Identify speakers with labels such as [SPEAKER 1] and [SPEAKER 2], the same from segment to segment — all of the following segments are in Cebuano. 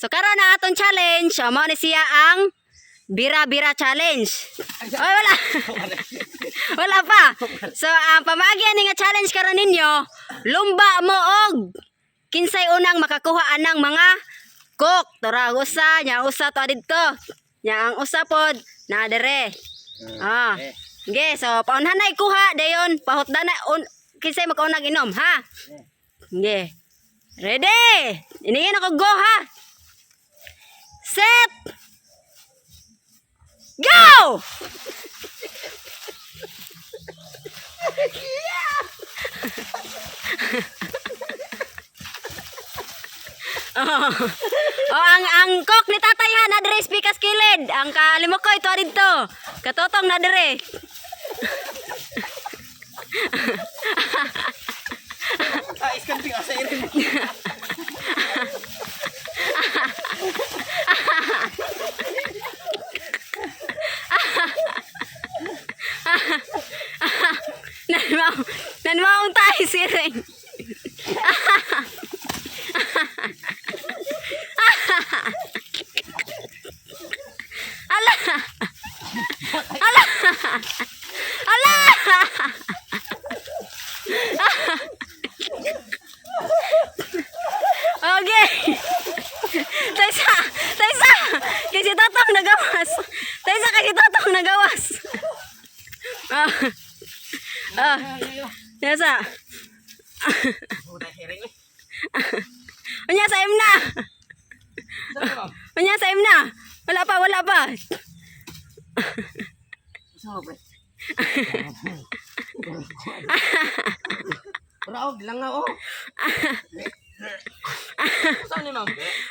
[SPEAKER 1] So karon ang atong challenge, mao ni siya ang Bira-bira challenge. Oy, wala. Wala pa. So ang pamaagi ani nga challenge karon ninyo, lumba mo og kinsay unang makakuha anang mga coke. Tora ang usa, nya ang usa to didto. Nya ang usa pod na dire. Ah. Okay, so paunhan na ikuha dayon, pahutdan na un, kinsay makaunang inom, ha? Okay. Ready? Iningin ako go ha. Set. Go! Oh. Oh, ang coke ni tatay ha, na dire pikas kilid. Ang kalimukoy to didto. Katotong na dire.
[SPEAKER 2] Ah, iskanting asa irin.
[SPEAKER 1] Nanmaong, nanmaong tayo siring. Ala! Ala! Ala! Okay. Taysa! Taysa! Kasi Tatong nagawas. Taysa kasi Tatong nagawas. Ah. Ah. Yasa. Unya sa im na. Unya sa im na. Wala pa, wala pa.
[SPEAKER 2] Raog lang nga oh. Saan ni ma'am?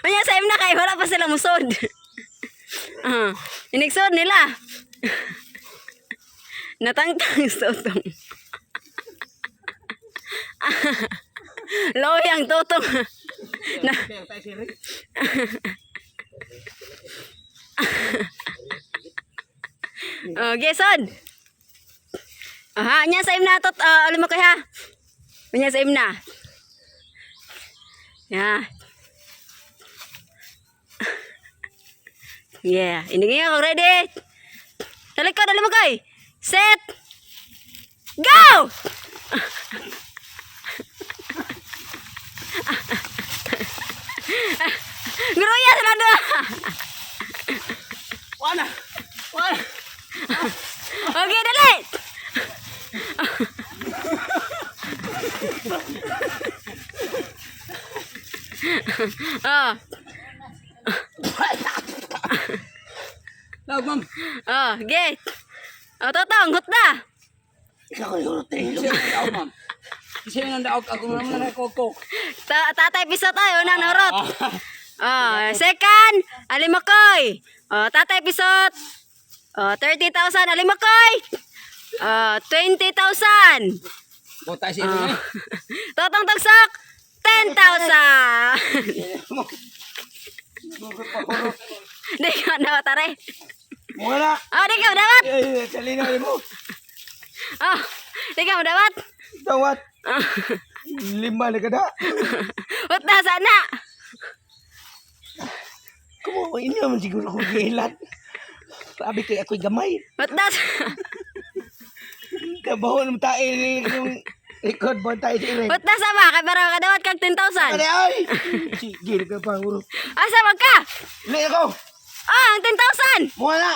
[SPEAKER 1] Unya sa im na kay wala pa sila musod. Ah, inigsod nila. Natangtang sa utong. Loyang tutong.
[SPEAKER 2] Na. Tayo siring.
[SPEAKER 1] Okay, son. Aha, unya sa im na tot, alam mo kay ha. Unya sa im na. Yeah. Yeah, iningin ako ready. Talikod, alam mo kay. Set. Go! Nguruya sila doon.
[SPEAKER 2] Wala. Wala.
[SPEAKER 1] Okay, dali. Oh,
[SPEAKER 2] Laog ma'am.
[SPEAKER 1] oh, okay. Oh, totong, hutda.
[SPEAKER 2] Ikaw yung Laog ma'am. Kasi nang daog ako naman na koko.
[SPEAKER 1] Tatay piso tayo, unang nahurot. Oh, second, Alimakoy. Oh, tatay pisot. Oh, 30,000 Alimakoy. Oh, 20,000.
[SPEAKER 2] Bota si irin.
[SPEAKER 1] Oh. Totong tagsak, 10,000. Di ka dawat are.
[SPEAKER 2] Wala.
[SPEAKER 1] Oh, di ka dawat.
[SPEAKER 2] Eh, salino mo.
[SPEAKER 1] Oh, di ka dawat.
[SPEAKER 2] Dawat.
[SPEAKER 1] Oh.
[SPEAKER 2] Lima na kada.
[SPEAKER 1] Hutda sana.
[SPEAKER 2] Kumo inyo man siguro ko gilat. Sabi kay ako'y gamay.
[SPEAKER 1] Hutda.
[SPEAKER 2] Kabaho ng tae yung likod mo tayo sa irin.
[SPEAKER 1] Hutda sa ba kay para kadawat kag 10,000.
[SPEAKER 2] Ay, ay! Sige ka pa, uro.
[SPEAKER 1] Asa man ka?
[SPEAKER 2] Lay ako!
[SPEAKER 1] Ah, ang 10,000.
[SPEAKER 2] Muna!